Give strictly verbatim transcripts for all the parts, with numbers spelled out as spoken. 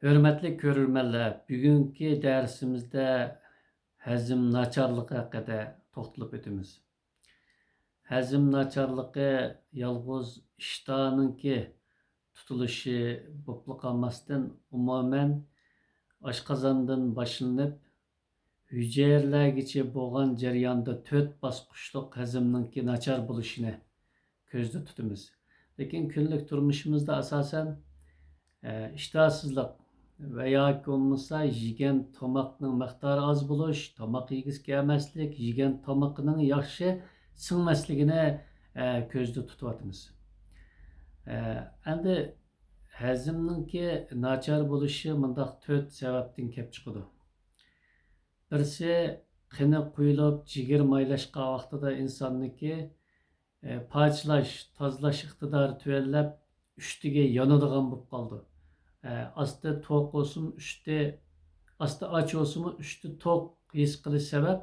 ھۆرمەتلىك كۆرۈرمەنلەر، بۈگۈنكى دەرسىمىزدە ھەزىم ناچارلىقى ھەققىدە توختىلىپ ئۆتىمىز. ھەزىم ناچارلىقى يالغۇز ئىشتانىڭكى تۇتۇلۇشى بولۇپلا قالماستىن، ئومۇمەن ئاشقازاندىن باشلىنىپ، ھۈجەيرىلەرگىچە بولغان جەرياندا تۆت باسقۇچلۇق ھەزىمنىڭكى ناچار بولۇشىنى كۆزدە تۇتىمىز. لېكىن كۈندىلىك تۇرمۇشىمىزدا ئاساسەن، ئە، ئىشتىھاسىزلىق ۋە ياكى بولمىسا يېگەن تاماقنىڭ مىقدارى ئاز بولۇش، تاماق يېگۈسى كەلمەسلىك، يېگەن تامىقىنىڭ ياخشى سىڭمەسلىكىنى، ئە، كۆزدە تۇتۇۋاتىمىز. ئە، ئەمدى ھەزىمنىڭكى ناچار بولۇشى مۇنداق تۆت سەۋەبتىن كېلىپ چىقىدۇ. بىرسى، قېنى قۇيۇلۇپ، جىگىر مايلاشقان ۋاقتىدا ئىنساننىڭكى، ئە، پاچىلاش، تازىلاش ئىقتىدارى تۆۋەنلەپ، ئۈستىگە يانىدىغان بولۇپ قالىدۇ. ئە، ئاستى توق بولسىمۇ، ئۈستى، ئاستى ئاچ بولسىمۇ، ئۈستى توق ھېس قىلىش سەۋەب،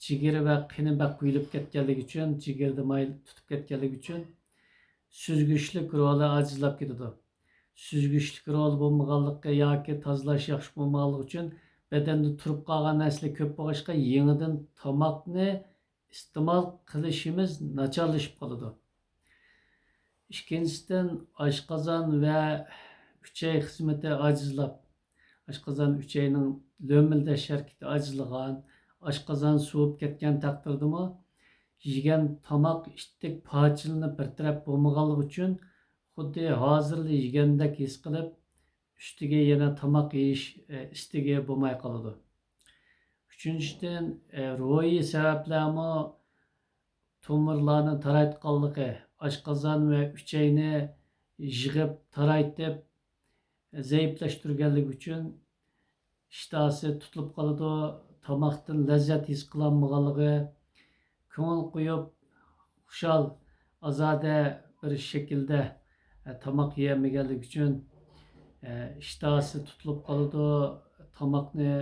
جىگىرى ۋە قېنى بەك قۇيۇلۇپ كەتكەنلىكى ئۈچۈن، جىگىرىدە ماي تۇتۇپ كەتكەنلىكى ئۈچۈن، سۈزگۈچلۈك رولى ئاجىزلاپ كېتىدۇ. سۈزگۈچلۈك رولى بولمىغانلىقى ياكى تازىلاش ياخشى بولمىغانلىقى ئۈچۈن بەدەندە تۇرۇپ قالغان نەرسىلەر كۆپ بولغاچقا، يېڭىدىن تاماقنى ئىستېمال قىلىشىمىز ناچارلىشىپ قالىدۇ. ئىككىنچىسىدىن، ئاشقازان ۋە ئۈچەي خىزمىتى ئاجىزلاپ، ئاشقازان ئۈچەينىڭ لۆمۈلدەش ھەرىكىتى ئاجىزلىغان، ئاشقازان سوۋۇپ كەتكەن تەقدىردىمۇ، يېگەن تاماق ئىتتىك پاچىلىنىپ بىر تەرەپ بولمىغانلىقى ئۈچۈن، خۇددى ھازىرلا يېگەندەك ھېس قىلىپ، ئۈستىگە يەنە تاماق يېيىش، ئە، ئىستىكى بولماي قالىدۇ. ئۈچىنچىدىن، ئە، روھىي سەۋەبلەرمۇ تومۇرلارنى تارايتقانلىقى، ئاشقازان ۋە ئۈچەينى يىغىپ، تارايتىپ، زەئىپلەشتۈرگەنلىكى ئۈچۈن ئىشتىھاسى تۇتۇلۇپ قالىدۇ، تاماقتىن لەززەت ھېس قىلالمىغانلىقى، كۆڭۈل قويۇپ، خۇشال، ئازادە بىر شەكىلدە، ئە، تاماق يېيەلمىگەنلىكى ئۈچۈن، ئە، ئىشتىھاسى تۇتۇلۇپ قالىدۇ، تاماقنى،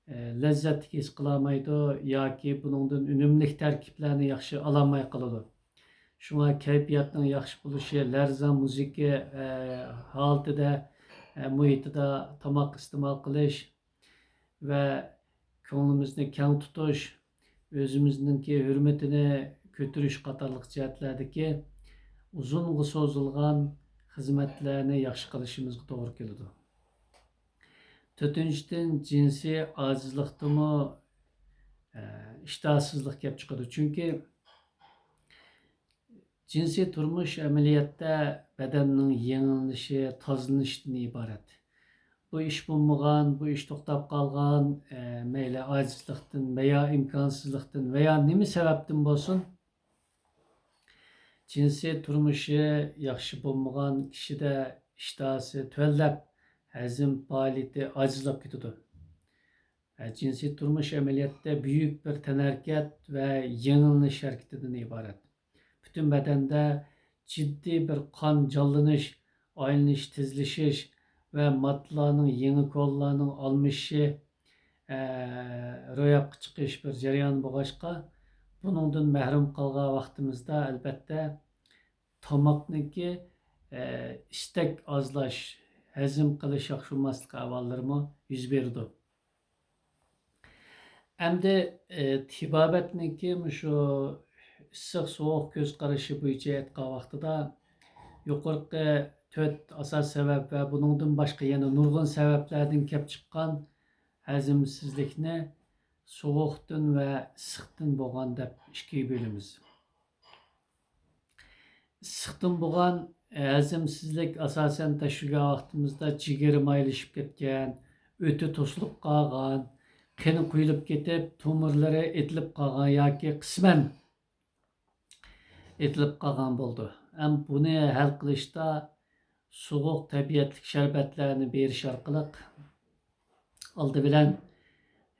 ئە، لەززەتلىك ھېس قىلالمايدۇ ياكى بۇنىڭدىن ئۈنۈملۈك تەركىبلەرنى ياخشى ئالالماي قالىدۇ. شۇڭا كەيپىياتنىڭ ياخشى بولۇشى، لەرزان مۇزىكا، ئە، ھالىتىدە، ئە، مۇھىتىدا تاماق ئىستېمال قىلىش ۋە كۆڭلىمىزنى كەڭ تۇتۇش، ئۆزىمىزنىڭكى ھۆرمىتىنى كۆتۈرۈش قاتارلىق جەھەتلەردىكى ئۇزۇنغا سوزۇلغان خىزمەتلەرنى ياخشى قىلىشىمىزغا توغرا كېلىدۇ. تۆتىنچىدىن، جىنسىي ئاجىزلىقتىمۇ، ئە، ئىشتىھاسىزلىق كەپ چىقىدۇ. چۈنكى جىنسىي تۇرمۇش ئەمەلىيەتتە بەدەننىڭ يېڭىلىنىشى، تازىلىنىشتىن ئىبارەت. بۇ ئىش بولمىغان، بۇ ئىش توختاپ قالغان، ئە، مەيلى ئاجىزلىقتىن ۋە يا ئىمكانسىزلىقتىن ۋە يا نېمە سەۋەبتىن بولسۇن، جىنسىي تۇرمۇشى ياخشى بولمىغان كىشىدە ئىشتىھاسى تۆۋەنلەپ، ھەزىم پائالىيىتى ئاجىزلاپ كېتىدۇ. ھە، جىنسىي تۇرمۇش ئەمەلىيەتتە بۈيۈك بىر تەنھەرىكەت ۋە يېڭىلىنىش ھەرىكىتىدىن ئىبارەت. پۈتۈن بەدەندە جىددىي بىر قان جانلىنىش، ئايلىنىش، تېزلىشىش ۋە ماددىلارنىڭ، يېڭى كودلارنىڭ ئالمىشىشى، ئە، روياپقا چىقىش بىر جەريان بولغاچقا، بۇنىڭدىن مەھرۇم قالغان ۋاقتىمىزدا، ئەلبەتتە، تاماقنىڭكى، ئە، ئىستەك ئازلاش، ھەزىم قىلىش ياخشى بولماسلىق ئەھۋاللىرىمۇ يۈز بېرىدۇ. ئەمدى، ئى، تېبابەتنىڭكى مۇشۇ ئىسسىق سوغۇق كۆز قارىشى بويىچە ئېيتقان ۋاقتىدا، يۇقىرىقى تۆت ئاساس سەۋەب ۋە بۇنىڭدىن باشقا يەنە نۇرغۇن سەۋەبلەردىن كەپ چىققان ھەزىمسىزلىكنى سوغۇقتىن ۋە ئىسسىقتىن بولغان دەپ ئىككىگە بۆلىمىز. ئىسسىقتىن بولغان ھەزىمسىزلىك ئاساسەن تەكشۈرگەن ۋاقتىمىزدا جىگىرى مايلىشىپ كەتكەن، ئۆتى توسۇلۇپ قالغان، قېنى قۇيۇلۇپ كېتىپ، تومۇرلىرى ئېتىلىپ قالغان ياكى قىسمەن ئېتىلىپ قالغان بولىدۇ. ھەم بۇنى ھەل قىلىشتا سوغۇق تەبىئەتلىك شەربەتلەرنى بېرىش ئارقىلىق ئالدى بىلەن،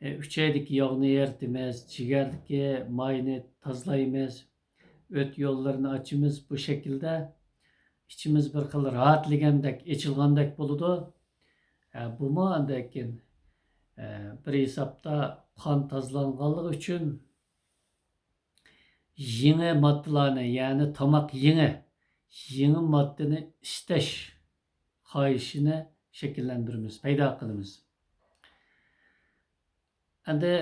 ئە، ئۈچەيدىكى ياغنى ئېرىتىمىز، جىگەردىكى ماينى تازىلايمىز، ئۆت يوللىرىنى ئاچىمىز. بۇ شەكىلدە ئىچىمىز بىر خىل راھەتلىگەندەك، ئېچىلغاندەك بولىدۇ. ئە، بۇمۇ ئاندىن كېيىن، ئە، بىر ھېسابتا قان تازىلانغانلىقى ئۈچۈن يېڭى ماددىلارنى، يەنى تاماق يېڭى، يېڭى ماددىنى ئىستەش خاھىشىنى شەكىللەندۈرىمىز، پەيدا قىلىمىز. ئەمدى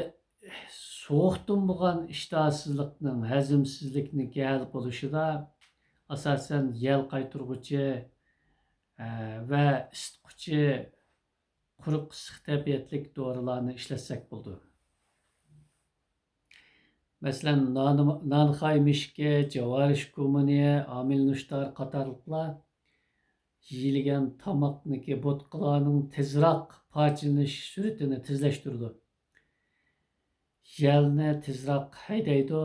سوغۇقتىن بولغان ئىشتىھاسىزلىقنىڭ، ھەزىمسىزلىكنىڭكى ھەل بولۇشىدا ئاساسەن يەل قايتۇرغۇچى، ئە، ۋە ئىسسىتقۇچى، قۇرۇق ئىسسىق تەبىئەتلىك دورىلارنى ئىشلەتسەك بولىدۇ. مەسىلەن، نان-، نانخاي مىشىكى، جاۋارىش گۇمىنى، ئامىل نۇشتار قاتارلىقلار يېيىلگەن تاماقنىڭكى بوتقىلارنىڭ تېزراق پارچىلىنىش سۈرئىتىنى تېزلەشتۈرىدۇ. يەلنى تېزراق ھەيدەيدۇ.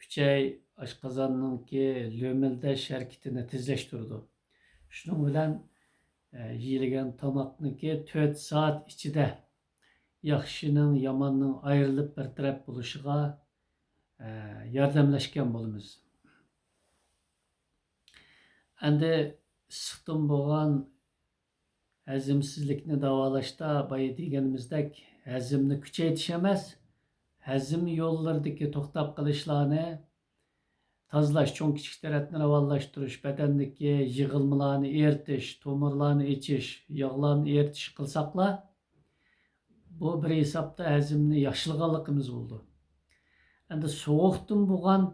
ئۈچەي ئاشقازاننىڭكى لۆمۈلدەش ھەرىكىتىنى تېزلەشتۈرىدۇ. شۇنىڭ بىلەن، ئە، يېيىلگەن تاماقنىڭكى تۆت سائەت ئىچىدە ياخشىنىڭ، ياماننىڭ ئايرىلىپ بىر تەرەپ بولۇشىغا، ئە، ياردەملەشكەن بولىمىز. ئەمدى ئىسسىقتىن بولغان ھەزىمسىزلىكنى داۋالاشتا بايا دېگىنىمىزدەك ھەزىمنى كۈچەيتىش ئەمەس، ھەزىم يوللىرىدىكى توختاپ قېلىشلارنى تازىلاش، چوڭ كىچىك تەرەتنى راۋانلاشتۇرۇش، بەدەندىكى يىغىلمىلارنى ئېرىتىش، تومۇرلارنى ئېچىش، ياغلارنى ئېرىتىش قىلساقلا، بۇ بىر ھېسابتا ھەزىمنى ياخشىلىغانلىقىمىز بولىدۇ. ئەمدى سوغۇقتىن بولغان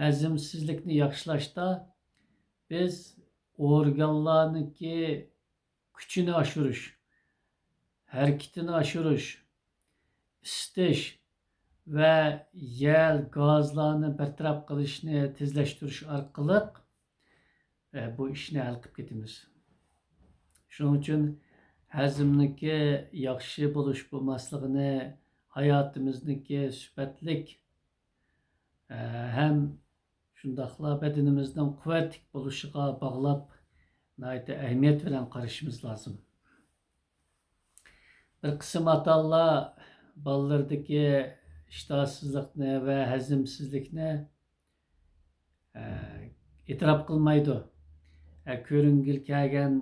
ھەزىمسىزلىكنى ياخشىلاشتا بىز ئورگانلارنىڭكى كۈچىنى ئاشۇرۇش، ھەرىكىتىنى ئاشۇرۇش، ئىسسىتىش ۋە يەل، گازلارنى بىر تەرەپ قىلىشنى تېزلەشتۈرۈش ئارقىلىق، ئە، بۇ ئىشنى ھەل قىلىپ كېتىمىز. شۇنىڭ ئۈچۈن ھەزىمنىڭكى ياخشى بولۇش بولماسلىقىنى، ھاياتىمىزنىڭكى سۈپەتلىك، ئە، ھەم شۇنداقلا بەدىنىمىزنىڭ قۇۋۋەتلىك بولۇشىغا باغلاپ، ناھايىتى ئەھمىيەت بىلەن قارىشىمىز لازىم. بىر قىسىم ئاتا-ئانىلار بالىلىرىدىكى ئىشتىھاسىزلىقنى ۋە ھەزىمسىزلىكنى، ئە، ئېتىراپ قىلمايدۇ. ئە، كۆرۈنگىلى كەلگەن،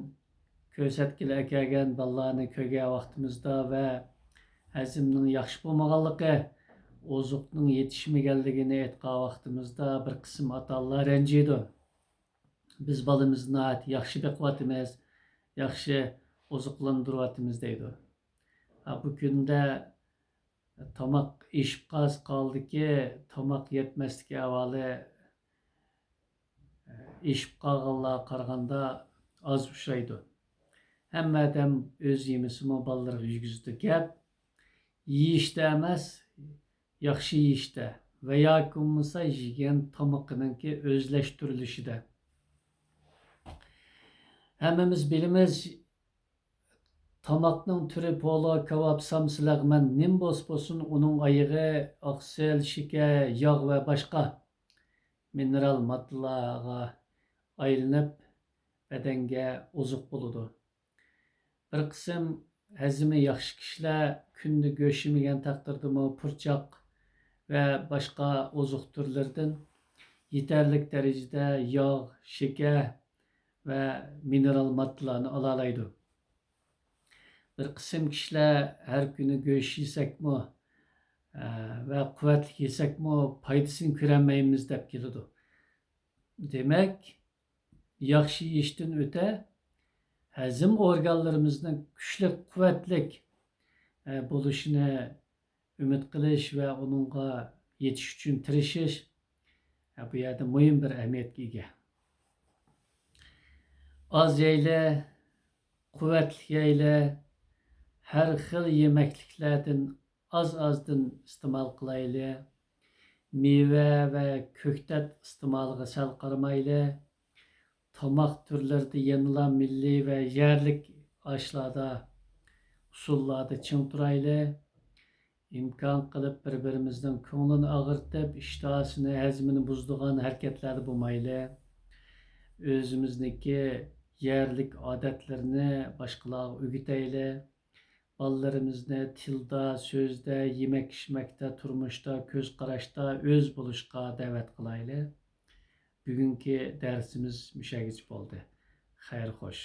كۆرسەتكىلى ئەكەلگەن بالىلارنى كۆرگەن ۋاقتىمىزدا ۋە ھەزىمنىڭ ياخشى بولمىغانلىقى، ئوزۇقنىڭ يېتىشمىگەنلىكىنى ئېيتقان ۋاقتىمىزدا بىر قىسىم ئاتا-ئانىلار رەنجىيدۇ. بىز بالىمىزنى ناھايىتى ياخشى بېقىۋاتىمىز، ياخشى ئوزۇقلاندۇرۇۋاتىمىز دەيدۇ. ھا، بۇ كۈندە تاماق ئېشىپ قالسا قالدىكى، تاماق يەتمەسلىك ئەھۋالى، ئېشىپ قالغانلارغا قارىغاندا ئاز ئۇچرايدۇ. ھەممە ئادەم ئۆزى يېمىسىمۇ بالىلىرىغا يېگۈزىدۇ. گەپ يېيىشتە ئەمەس، ياخشى يېيىشتە ۋە ياكى بولمىسا يېگەن تامىقىنىڭكى ئۆزلەشتۈرۈلۈشىدە. ھەممىمىز بىلىمىز، تاماقنىڭ تۈرى پولۇ، كاۋاپ، سامسا، لەغمەن، نېمە بولسا بولسۇن، ئۇنىڭ ئايىغى ئاقسىل، شېكەر، ياغ ۋە باشقا مىنېرال ماددىلارغا ئايلىنىپ، بەدەنگە ئوزۇق بولىدۇ. بىر قىسىم ھەزىمى ياخشى كىشىلەر كۈندە گۆش يېمىگەن تەقدىردىمۇ پۇرچاق ۋە باشقا ئوزۇق تۈرلىرىدىن يېتەرلىك دەرىجىدە ياغ، شېكەر ۋە مىنېرال ماددىلارنى ئالالايدۇ. بىر قىسىم كىشىلەر ھەر كۈنى گۆش يېسەكمۇ، ئە، ۋە قۇۋۋەتلىك يېسەكمۇ پايدىسىنى كۆرەلمەيمىز دەپ كېلىدۇ. دېمەك، ياخشى يېيىشتىن ئۆتە ھەزىم ئورگانلىرىمىزنىڭ كۈچلۈك، قۇۋۋەتلىك، ئە، بولۇشىنى ئۈمىد قىلىش ۋە ئۇنىڭغا يېتىش ئۈچۈن تىرىشىش، ئە، بۇ يەردە مۇھىم بىر ئەھمىيەتكە ئىگە. ئاز يەيلى، قۇۋۋەتلىك يەيلى، ھەر خىل يېمەكلىكلەردىن ئاز-ئازدىن ئىستېمال قىلايلى. مېۋە ۋە كۆكتات ئىستېمالىغا سەل قارىمايلى. تاماق تۈرلىرىدە يەنىلا مىللىي ۋە يەرلىك ئاشلاردا، ئۇسسۇللاردا چىڭ تۇرايلى. ئىمكان قىلىپ بىر-بىرىمىزنىڭ كۆڭلىنى ئاغرىتىپ، ئىشتىھاسىنى، ھەزىمىنى بۇزىدىغان ھەرىكەتلەردە بولمايلى. ئۆزىمىزنىڭكى يەرلىك ئادەتلىرىنى باشقىلارغا ئۆگىتەيلى. بالىلىرىمىزنى تىلدا، سۆزدە، يېمەك-ئىچمەكتە، تۇرمۇشتا، كۆز قاراشتا ئۆز بولۇشقا دەۋەت قىلايلى. بۈگۈنكى دەرسىمىز مۇشەگىچە بولدى. خەير خوش.